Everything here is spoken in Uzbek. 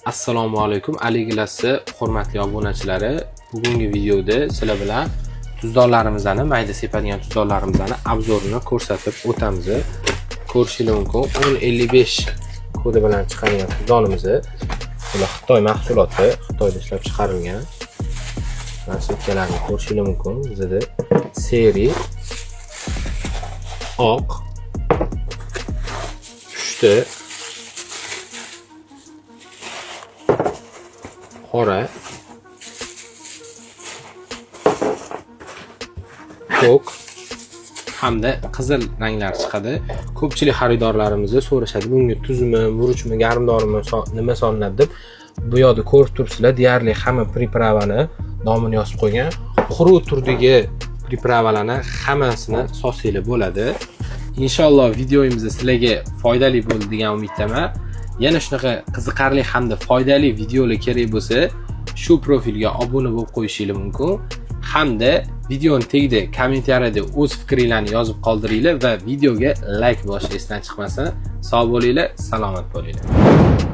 Assalomu alaykum, Ali Glassi hurmatli obunachilari. Bugungi videoda sizlar bilan tuzdonlarimizni, mayda sepadigan tuzdonlarimizni обзор ini ko'rsatib o'tamiz. Ko'rishingiz mumkin, 1055 kodi bilan chiqargan tuzdonimiz. Bular Xitoy mahsuloti, Xitoyda ishlab chiqarilgan. Mana setkalarni ko'rishingiz mumkin. Bizda серый, oq, pushti, qora, ko'k hamda qizil ranglar chiqadi. Ko'pchilik xaridorlarimiz so'rashadi, bunga tuzmi, murchmi, garmdorimi, nima solinadi deb. Bu yoqda ko'rib turibsizlar, deyarli hamma приправа ni nomini yozib qo'ygan. Quruq turdagi приправа larni hammasini solsanglar bo'ladi. Inshaalloh, videomiz sizlarga foydali bo'ldi degan umiddaman. Yana shunaqa qiziqarli hamda foydali videolar kerak bo'lsa, shu profilga obuna bo'lib qo'yishingiz mumkin. Hamda videoni tagida kommentariyada o'z fikringlarni yozib qoldiringlar va videoga like bosish esdan chiqmasin. Sog' bo'linglar, salomat bo'linglar.